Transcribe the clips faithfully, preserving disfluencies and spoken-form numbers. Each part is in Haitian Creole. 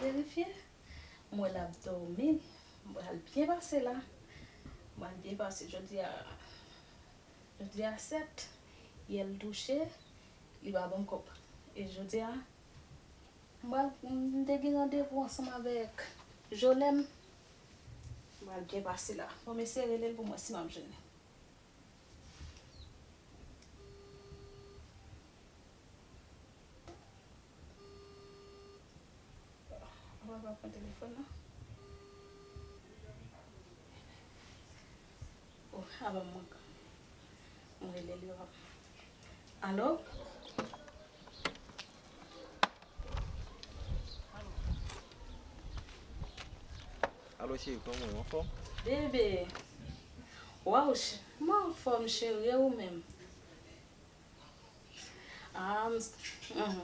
verifye. M wè l ap dòmi. M pral byen pase la. M pral byen pase jodi a. Jodi a sèt. Yè l touche. Li pa ban m kòb. E jodi a, m pral, m te gen randevou ansanm avèk Jolèm. M pral byen pase la. Bon, m eseye rele l pou m wè si m ap jwenn li. Ou pa pran telefòn nan? Oh, avan mwen, mwen rele li avan. Alo? Alo, cheri, kòman w ye? Anfòm? Bebe. Waw, ch-, mwen anfòm, cheri, e ou menm? Ah, m s-, mhm.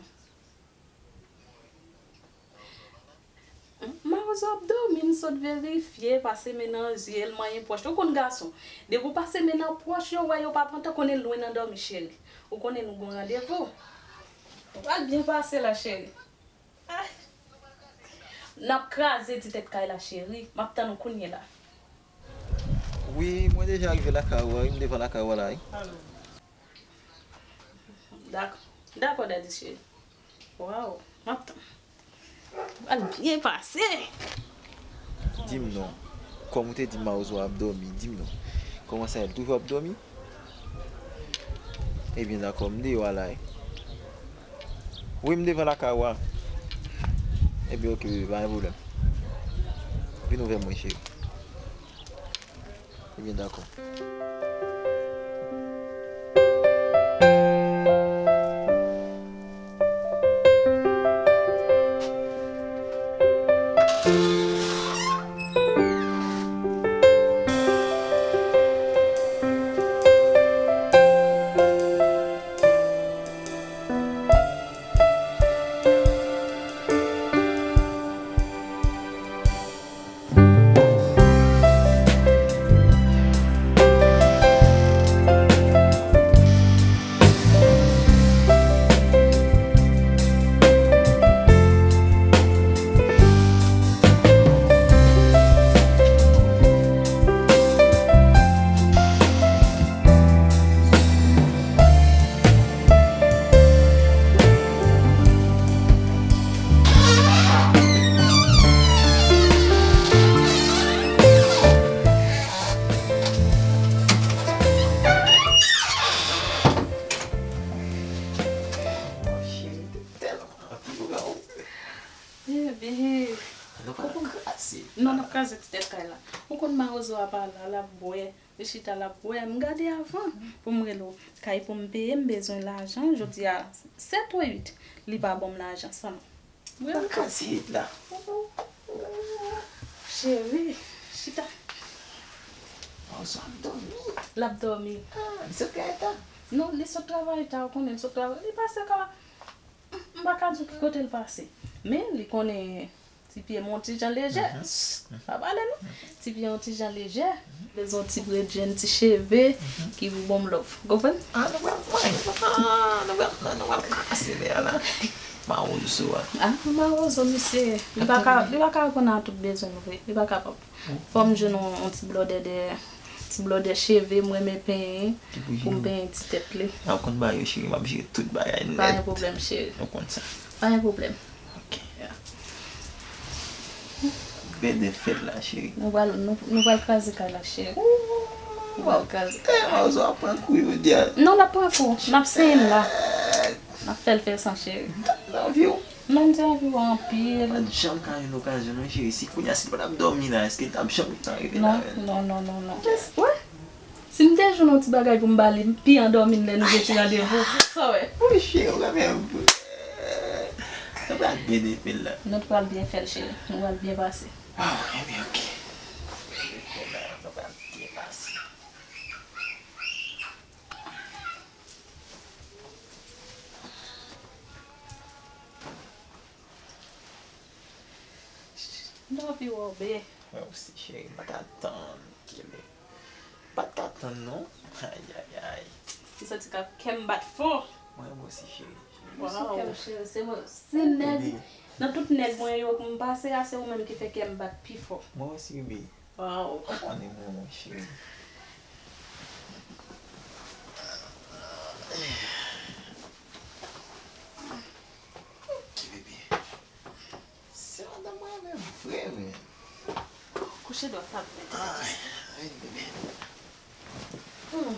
Mawozo ap dòmi, m sot verifye, pase men nan zye l, manyen pwòch. Ou konn gason, depi w pase men nan pwòch yo, wè yo pa pran tan, konnen l lwen nan dòmi, cheri. Ou konnen nou gon randevou. Ou pral byen pase la, cheri. Ah. N ap kraze ti tèt kay la, cheri. M ap tann ou kounye la. Wi, mwen deja rive lakay ou a, wi, m devan lakay ou a la, wi. Dakò. Dakò, dadi cheri. Waw, m ap tann. Al byen pase. Di m non. Kòm ou te di Mawozo ap dòmi, di m non. Kòman sa ye, l toujou ap dòmi? Ebyen, dakò, m deyò a la, wi. Wi, m devan lakay ou a. Ebyen, oke, bebe, pa gen pwoblèm. Vin ouvè mwen, cheri. Ebyen, dakò. Bebe. Non, n ap kraze ti tèt kay la. Ou konn Mawozo a pa la, l ap bwè. Li chita l ap wè m. Gade avan pou m rele w. Kay pou m peye, m bezwen lajan. Jodi a sèt ou uit. Li pa ban m lajan san. M rele w. Al kraze la. Cheri, chita. Mawozo ap dòmi. L ap dòmi. Ah, li sot travay ta? Non, li sot travay ta, ou konnen li sot travay. Li pase ka. M pa ka di w ki kote l pase. Men li konnen ti pye m yon ti jan lejè. Pa pale non. Ti pye yon ti jan lejè. Bezwen yon ti bredjenn, ti cheve ki pou ban m love. Konprann? Ah, nou pral, ah, nou pral, nou pral kraze lè a la. Mawozo a. Ah, Mawozo, misye. Li pa ka, li pa ka reponn a tout bezwen m vre. Li pa kapab. Fò m jwenn yon, yon ti blòdè de, ti blòdè cheve, m renmen penyen, pou m penyen ti tèt li. A, ou konn ba yo, cheri, m ap jere tout bagay nèt. Pa gen pwoblèm, cheri. Ou konn sa. Pa gen pwoblèm. Ok. Bèdè fèt la, cheri. Nou pral, nou, nou pral kraze kay la, cheri. Nou pral kraze kay la. Mawozo ap pran kou jodi a. Non, l ap pran kou. N ap senyen l la. N ap fè l fè san, cheri. M t ap nan vi w. Non, m te anvi wè anpil. Pa t janm ka jwenn okazyon non, cheri. Si kounye a, si l pa t ap dòmi la, èske l t ap janm rive la menm? Non, non, non, non. Wè, si m te jwenn yon ti bagay pou m ba li, m pi andòmi l lè nou gen ti randevou. Sa w wè? Wi, cheri, ou ka fè yon bout. Nou pral byen defè l la. Nou pral byen fè l, cheri. Nou pral byen pase. Waw, ebyen, ok. Nou pral byen pase. Love you, Obe. Mwen osi, cheri, m pa ka tann, Kele. M pa t ka tann, non. Ay, ay, ay. M santi kè m bat fò. Mwen osi, cheri. Ou sou kè m, cheri. Se mwen, se nèg. Nan tout nèg mwen yo ke m pase a, se ou menm ki fè kè m bat pi fò. Mwen osi, bebe. Waw. Ou konnen mwen, mon cheri. Ok, bebe. Se madanm mwen menm, vre, vre. Kouche dwat la pou mwen. Ay, ay, bebe. Hmm.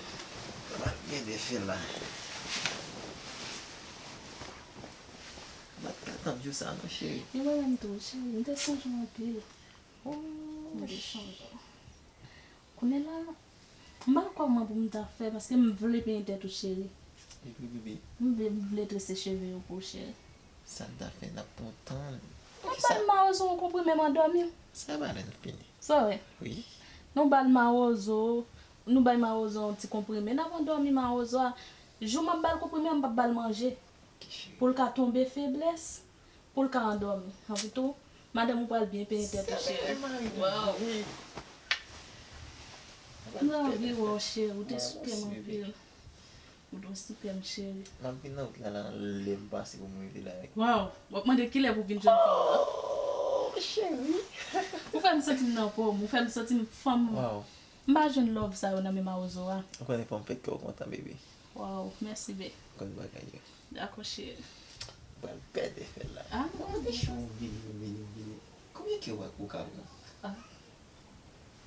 Sa va byen de fè la. Mwen pa t ka tann jou sa non, cheri. E mwen menm tou, cheri, m te sonje w anpil. Oh, m te sonje w. Kounye la, m pa kòman pou m ta fè, paske m vle penyen tèt ou, cheri. Epi, bebe. M vle, m vle trese cheve yo pou ou, cheri. Sa n ta fè, n ap pran tan. Mwen ba l mawozo yon konprime, m andòmi. Sa va lè n fini. Sa w wè? Wi. Nou ba l mawozo, nou bay mawozo yon ti konprime. N ap andòmi mawozo a. Jou m ap ba l konprime a, m p ap ba l manje. Ok, cheri. Pou l ka tonbe feblès, pou l ka andòmi. Anpi tou, madanm ou pral byen penyen tèt ou, cheri. Waw. Mwen anvi wè w, cheri. Ou te sipè m anpil. Ou te sipè m, cheri. M ap vin nan wout la, la, lè m pase pou m rive la, wi. Waw, w ap mande kilè pou vin jwenn fanm nan. Oh, cheri. Ou fè m santi m nan po m, ou fè m santi m fanm. Waw. M pa jwenn love sa yo nan men mawozo a. Ou konnen fò m fè kè w kontan, bebe. Waw, mèsi, be. Ou konn bagay yo. Dakò, cheri. Ou pral pèdi fè l la. Ah, non, non, non. Vini, vini, vini. Konbyen kè ou ka pran? Ah.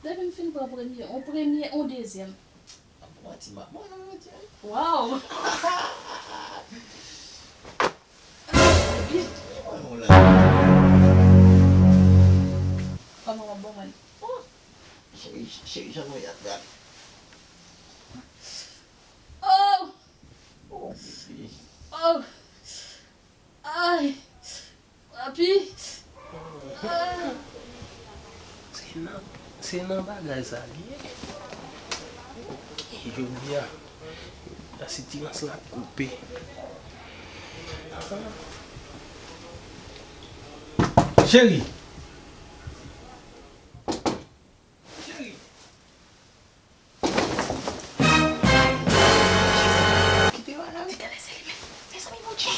Depi m fin pran premye, on premye, on dezyèm. Ah, bon, ti maman, non, non, ti. Waw! Kòman w ap bon mwen? Oh! Cheri, cheri, jan nou y ap gade. Oh! Oh, bebe. Oh! Ay! Papi! Ah! Se nan, se nan bagay sa li ye. Jodi a, la sitirans la koupe. Cheri! Cheri! Kite bagay. Tèt se li menm. Mezanmi, Bondye.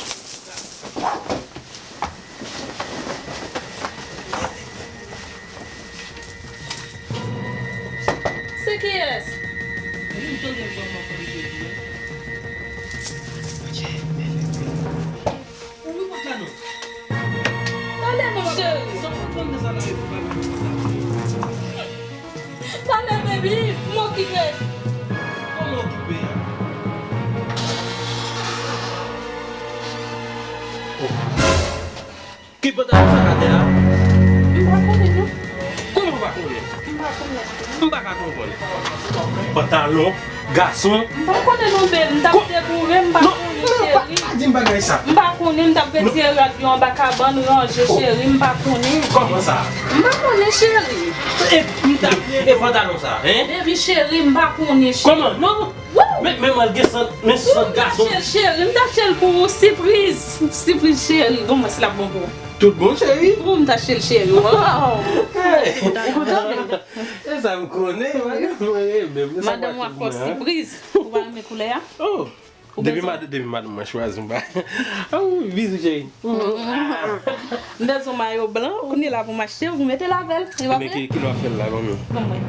Se kiyès? Ou tande vwa m ap pale de li, hein? Bondye, men li. Ouvri pòt la non. Pale non, cheri. Sa w konprann nan sa la yo pale. Pale, baby, m okipe. Kòman okipe a? Oh. Ki pantalon sa k atè a? M pa konnen non. Kòman w pa konnen? M pa konnen. M pa ka konprann. Pantalon gason. M pa konnen non, babe. M t ap dekoure, m pa konnen, cheri. Non, non, pa, pa di m bagay sa. M pa konnen, m t ap retire rad yo anba kabann, ranje, cheri, m pa konnen. Kòman sa? M pa konnen, cheri. E, m t ap, e pantalon sa, hein? Baby cheri, m pa konnen, cheri. Kòman? Non. Wouw! Men, men mwen gen sant, men sant gason. Cheri, cheri, m t ap cheri pou ou, sipriz. Sipriz, cheri. Bon, mwen, si l ap bon pou ou. Tout bon, cheri? Pou m t ap cheri, cheri. Waw! Hey! Ou kontan? E sa m konnen, madanm mwen, e, menm sa. Madanm ou a fòs sipriz. Ou pa renmen koulè a? Oh! Depi mad-, depi madanm mwen chwazi, m pa. Oh, bizou, cheri. M bezwen mayo blan, kounye la pou m achte, pou mete l avè l. Li pa vre? Men ki, ki lè w ap fè l la, manmi? Ban mwen.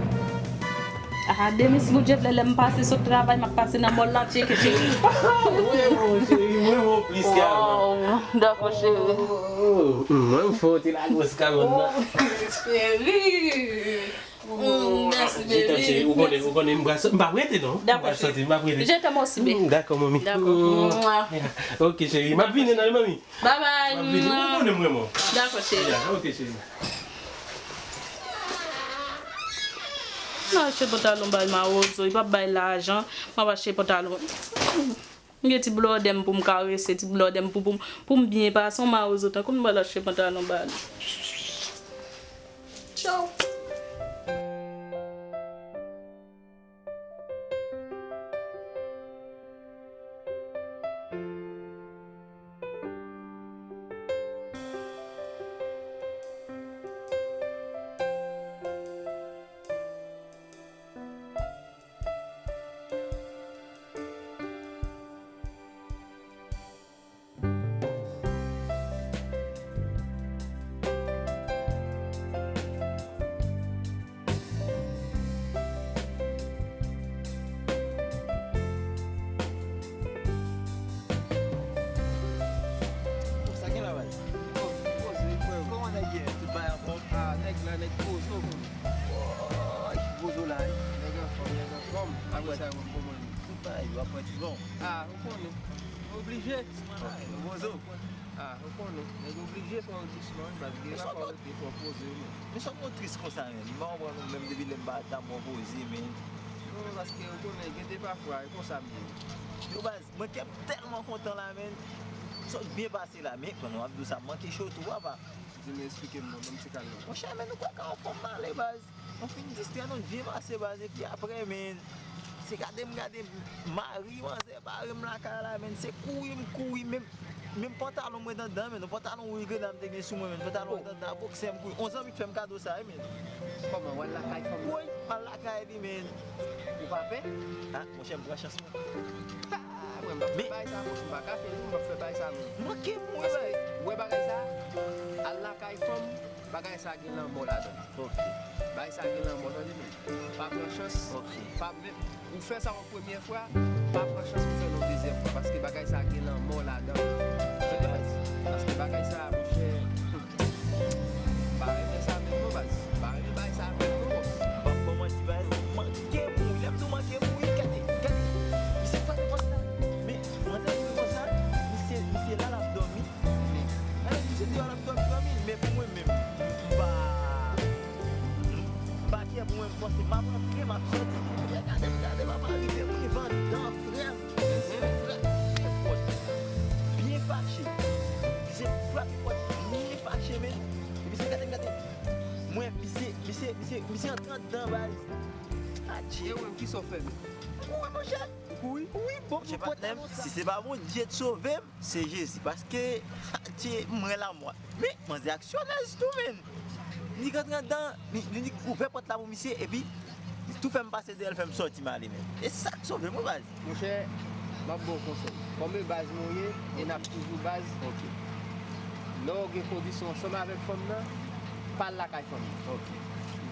Ah, demen, si Bondye vle, lè m pase sot travay, m ap pase nan mòl la, tcheke, cheri. Mwen bon, cheri, mwen bon plis ke avan. Oh, dakò, cheri. Oh, mwen m fè w te lagwès kabann nan. Oh, cheri. Mm, mèsi, baby. Ou konnen, ou konnen, m pral soti, m pa prete non. M pral soti, m pa prete. Je t'aime aussi, baby. Mm, dakò, manmi. Dakò. Mm. Ok, cheri. M ap vini nan, manmi. Bye bye. M ap vini. Ou konnen m renmen w. Dakò, cheri. Ya, ok, cheri. M achte pantalon bay mawozo, li p ap bay lajan. M ap achte pantalon. M gen ti blòdè m pou m karese, ti blòdè m pou, pou, pou m byen pase, yon mawozo tankou m pral achte pantalon ba li. Tchaw. Sa yo kòman yo? Tout bagay, yo ap pran ti bon. Ah, ou konnen. Oblije. Bozo. Ah, ou konnen. Nèg oblije fè w dousman, wi, baz gen afè w rete fò poze w, men. Men sa w tris konsa, men. M pa konprann ou menm depi lè m pa t ap bon poze, men. Non, paske ou konnen, gen de pafwa, e konsa m ye. Yo, baz, mwen kè m tèlman kontan la, men. Sa w byen pase la, men, pandan w ap di w sa, m manke cho tou, papa. Di m, eksplike m non, ban m ti kal non. Monchè, men nou kwè k anfòm pale, baz. Nou fin distrè, nou byen pase, baz. Epi apre, men, se gade m gade mari manzè bare m lakay la, men. Se kouri m kouri, menm, menm pantalon mwen t anndan, men. Yon pantalon wouj grenad m te gen sou mwen, men. Pantalon mwen t anndan, bòksè m kouri. On zanmi k fè m kado sa, wi, men. Kòman, w al lakay fanm nan? Woy, m al lakay li, men. Ou pa pè? Ah, monchè, m pran chans mwen. Ah, mwen, m p ap fè bagay sa, monchè, m pa kache nou, m p ap fè bagay sa, non. Manke m, wi, baz. Paske, ou wè bagay sa, al lakay fanm, bagay sa gen lanmò ladan l. Ok. Bagay sa gen lanmò, tande, men. Pa pran chans. Ok. Pa menm, ou fè sa yon premye fwa, pa pran chans pou fè l yon dezyèm fwa, paske bagay sa gen lanmò ladan l. Tande, baz. Paske bagay sa, monchè, m pa renmen sa menm non, baz. M pa renmen bagay sa menm non, bòs. M p ap ba w manti, baz. Manke mouri. Lè m di w manke mouri, gade, gade. Misye frape pòt la. Men, manzè frape pòt la, misye, misye la, l ap dòmi. Men, gade, misye deyò, l ap dòmi, dòmi. Men pou mwen menm, m pa, m pa kè pou mwen, m panse m ap rantre, m ap sòti. Gade, gade, m ap rive, m rive anndan, frè m. Byen fache. Misye frape pòt, byen fache, men. Epi se gade, gade. Mwen, misye, misye, misye, misye antre anndan, baz. Adje. E ou menm, kisa w fè, men? Ou wè, monchè? Ou kouri? Wi, bon, monchè, patnè m, si se pa Bondye t sove m, se Jezi. Paske, adje, mwen la, mwen. Men, manzè aksyonèz tou, men. Li rantre anndan, li, li, li ouvè pòt la pou misye, epi li tou fè m pase dèyè l, fè m sòti m ale, men. E sa k sove m, wi, baz. Monchè, m ap ba w konsèy. Kòm e baz mwen ye, e n ap toujou baz. Ok. Lè w gen kondisyon ansanm avèk fanm nan, pa al lakay fanm nan. Ok.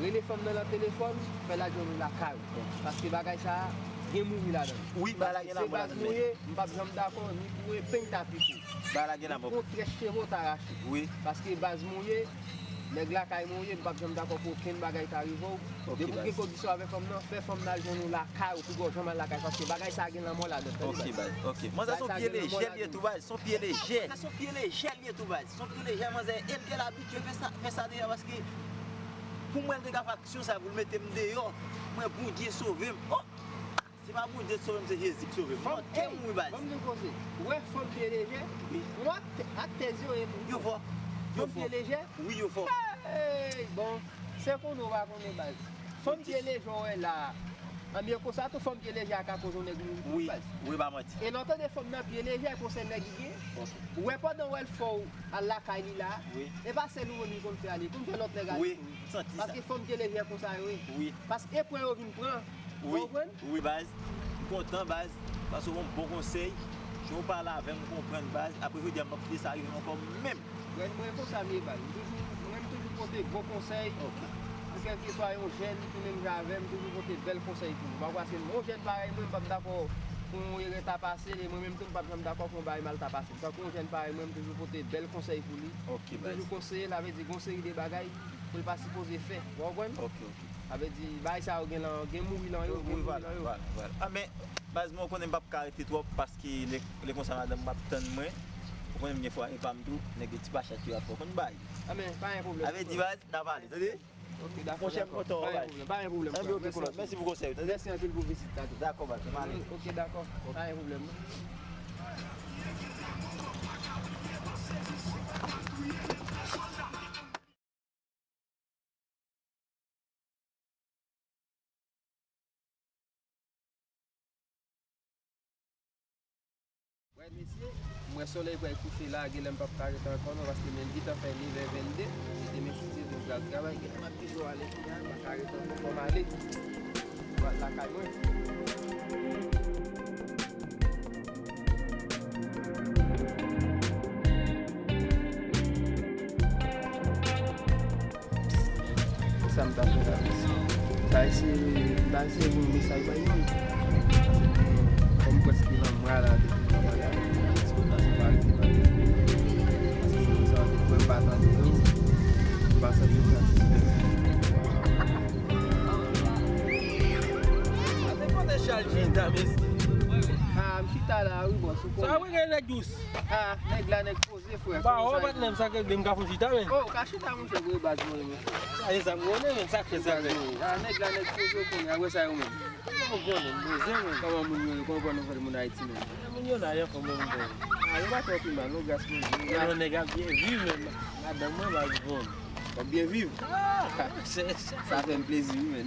Rele fanm nan nan telefòn, fè l al jwenn ou lakay ou. Ok. Paske bagay sa a, gen mouri ladan l. Wi, bagay la gen lanmò ladan l, men. Paske se baz mwen ye, m p ap janm dakò, ni pou epeng ta pike w. Bagay la gen lanmò. Ni pou yon trèch cheve w ta rache. Wi. Paske baz mwen ye, nèg lakay mwen ye, m p ap janm dakò pou okenn bagay ta rive w. Ok, baz. Depi w gen kondisyon avèk fanm nan, fè fanm nan al jwenn ou lakay ou, piga w janm al lakay, paske bagay sa a gen lanmò ladan l, tande, baz. Ok, baz, ok. Manzè se yon pye lejè l ye tou, baz. Se yon pye lejè. Manzè se yon pye lejè l ye tou, baz. Se yon pye lejè, manzè. E l gen labitye fè sa, fè sa deja, paske pou mwen, l te ka fè aksyon sa pou l mete m deyò. Mwen, Bondye sove m. Oh! Se pa Bondye k sove m, se Jezi k sove m. Manke m, wi, baz. Ban m di w koze. Ou wè fanm pye lejè? Wi. Ou ak, ak tèz yo ye tou. Yo fò. Yo fò. Fanm pye lejè? Wi, yo fò. Ey, bon. Se konnen w pa konnen, baz. Fanm pye lejè w wè la a. Anben, konsa tou, fanm pye lejè a ka koz yon nèg mouri tou, baz. Wi, wi, pa manti. E lè w tande fanm nan pye lejè, konsèy nèg li gen. Ok. Ou wè pandan w wè l fè w al lakay li la, wi, e pa sèl ou menm li konn fè ale, li konn fè lòt nèg ale tou. Wi, m santi sa. Paske fanm pye lejè konsa yo ye. Wi. Paske e pwen yo vin pran. Wi, ou konprann? Wi, baz. M kontan, baz, paske w ban m bon konsèy. Jan w pale avè m, m konprann, baz. Apre jodi a, m p ap kite sa rive m ankò menm. Mwen, mwen konsa m ye, baz. M toujou, mwen, m toujou pote bon konsèy. Ok. Pou kèlkeswa yon jèn ki menm jan avè m, m toujou pote bèl konsèy pou li. Ou pa kwè se yon jèn parèy mwen, m p ap dakò pou yon erè ta pase l, e mwen menm tou, m p ap janm dakò pou yon bagay mal ta pase m. Tankou yon jèn parèy mwen, m toujou pote bèl konsèy pou li. Ok, baz. M toujou konseye l, sa vle di, gon seri de bagay pou l pa sipoze fè. Ou konprann? Ok, ok. Sa vle di, bagay sa yo gen lan, gen mouri lan yo, gen mouri lan yo. Wi, vwala, vwala, vwala. A, men, baz, mwen, ou konnen m p ap ka rete twòp, paske lè, lè konsa madanm m ap tann mwen. Ou konnen m gen fwa e pa m tou, nèg yo ti pachat yo ap fè, ou konn bagay. A, men, pa gen pwoblèm. Sa vle di, baz, n a pale, tande? Ok, dakò, dakò. Monchè, m kontan wè w, baz. Pa gen pwoblèm, pa gen pwoblèm, frè. Mèsi anpil pou vizit la tou. Mèsi anpil pou vizit la tou. Dakò, baz, m ale. Ok, dakò. Pa gen pwoblèm, non. Wè, mesye, m wè solèy pral kouche la, genlè m p ap ka rete ankò non, paske men l gentan fè nevè vennde, e demen si Dye vle m pral travay, genlè m ap toujou ale kounye a, m pa ka rete ankò, fò m ale. Mwen lakay mwen. Sa m ta fè la, mesye? M ta eseye, m ta eseye voye mesaj bay moun. Paske kòm prèske lanmò a la depi kòman la, se pa rete nan tèt mwen. Paske moun sa yo te kwè m pa tande yo, m pa santi m tande yo. Depi w te chal G Sa, mesye. Ah, m chita la, wi, bòs, ou konnen. Sa, wi, gen nèg dous. Ah, nèg la, nèg poze, frè. Ba, kòman w sa patnè m, sa k regle, m ka fon chita, men. Oh, ou ka chita, monchè, vre baz mwen, men. Sa, e sa m konnen, men, sa k fè sa, men. Ah, nèg la, nèg poze, ou konnen, a wè sa yo, men. Ou konnen, m poze, men. Kòman moun yo, kòman nouvèl moun Ayiti, men? Moun yo la, yo anfòm, men, m konnen. Ah, yo pa twò pi mal, non, gras moun. Gen yon nèg ap byen viv, men madanm mwen pa bon. W ap byen viv? Ah, se, se. Sa fè m plezi, wi, men.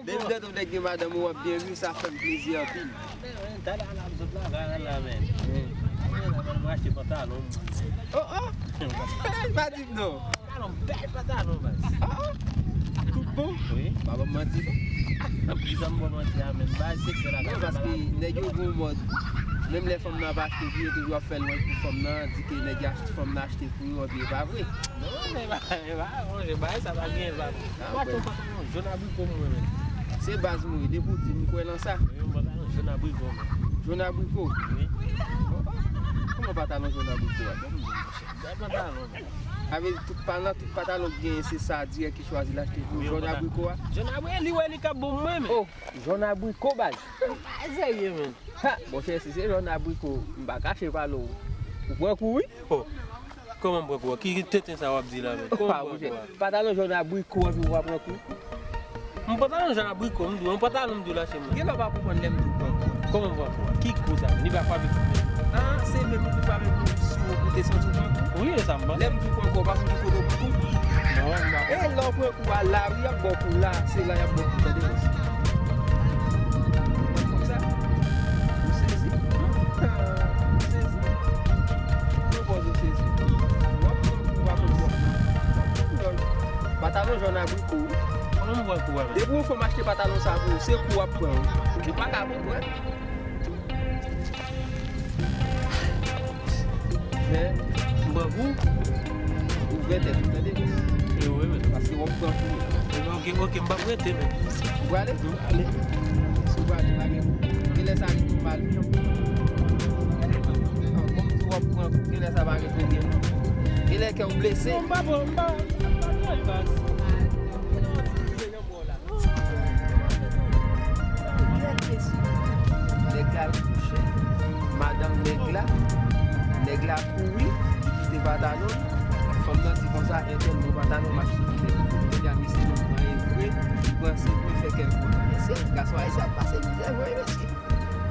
Depi lè tou nèg gen madanm ou w ap byen viv, sa fè m plezi anpil. Men, men, talè a la, m sot la, la, la, la, men. Mwen achte pantalon. Oh, oh! Pa di m non. Pantalon, bèl pantalon, baz. Ah, ah. Tout bon? Wi. Pa ban m manti, non. Kisa m ba w manti a, men? Bay sekrè la. Non, paske nèg yo gon mòd. Menm lè fanm nan ap achte pou yo, toujou ap fè lwanj pou fanm nan, di ke nèg achte, fanm nan achte pou yo, anpi e pa vre. Non, men ba, men ba, monchè, bagay sa pa gen, ba. Ah, m achte yon pantalon jòn abriko mwen, men. Se baz mwen, depi w di m, m kwè nan sa. Wi, yon pantalon jòn abriko, men. Jòn abriko? Wi. Kòman pantalon jòn abriko a? Bèl pantalon, men. Sa vle di tout pa-, nan tout pantalon ki genyen, se sa dirèk ki chwazi l achte pou jòn abriko a? Jòn abriko, li wè li k ap bon mwen, men. Oh, jòn abriko, baz. Pa serye, men. Ha, monchè, si se jòn abriko, m pa kache pale w. Ou pran kou, wi. Oh, kòman m pran kou a? Ki tenten sa w ap di la, men? Kòman m pran kou a? Pantalon jòn abriko, anpi w pa pran kou. M pantalon jòn abriko, m di w, yon pantalon m di w l achte mwen. Gen lè w pa konprann lè m di w pran kou. Kòman m pran kou a? Ki kou sa? Li pa fabrike. Ah, se menm kou pa menm kou si w te santi w pran kou? Wi, e sa m panse. Lè m di w pran kou, w pa santi kote w pran kou? Non, m pa. E lè w pran kou a, la wi y ap ba w kou la, se la y ap ba w kou, tande, bòs. Konsa, ou sezi. Ou sezi. Yon pòz ou sezi. W ap pran kou, w ap pran kou. W ap pran kou. Pantalon jòn abriko. Kòman m pran kou a, men? Depi yon fanm achte pantalon sa pou ou, se kou w ap pran, wi. Ou pa ka konprann. Men, m pran kou. Ouvè tèt ou, tande? E wi, men. Paske w ap pran kou. Ebyen, oke, oke, m p ap rete, men. Ou prale? M prale. Si w prale, pa gen. Genlè sa li tou mal, wi. An, bon, m di w ap pran kou, genlè sa pa gen pwoblèm, non. Genlè kè w blese. Non, m pa pran, m pa, m pa pran baz. Nèg la al kouche, madanm nèg la, nèg la kouri, li kite pantalon l. Fanm nan di konsa, entèl, bon pantalon, m achte pou nèg. Nèg la, mesye, nou pran e vre, li pran se vre, fè kèk gwo tan. Mesye, gason ayisyen ap pase mizè vre, mesye.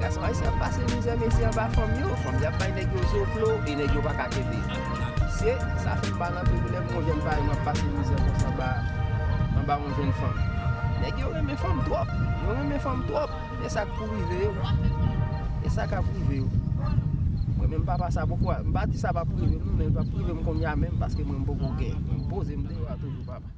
Gason ayisyen ap pase mizè, mesye, anba fanm yo. Fanm yo ap bay nèg yo zoklo, e nèg yo pa ka kenbe. Mesye, sa fè m mal anpil, lè m wè yon jèn parèy mwen ap pase mizè konsa anba, anba yon jèn fanm. Nèg yo renmen fanm twòp. Yo renmen fanm twòp. E sa k pou rive yo. E sa k ap rive yo. Mwen menm papa sa poko, m pa di sa p ap rive m, non, men l p ap rive m kounye a menm, paske mwen m poko gen. M poze m deyò a toujou, papa.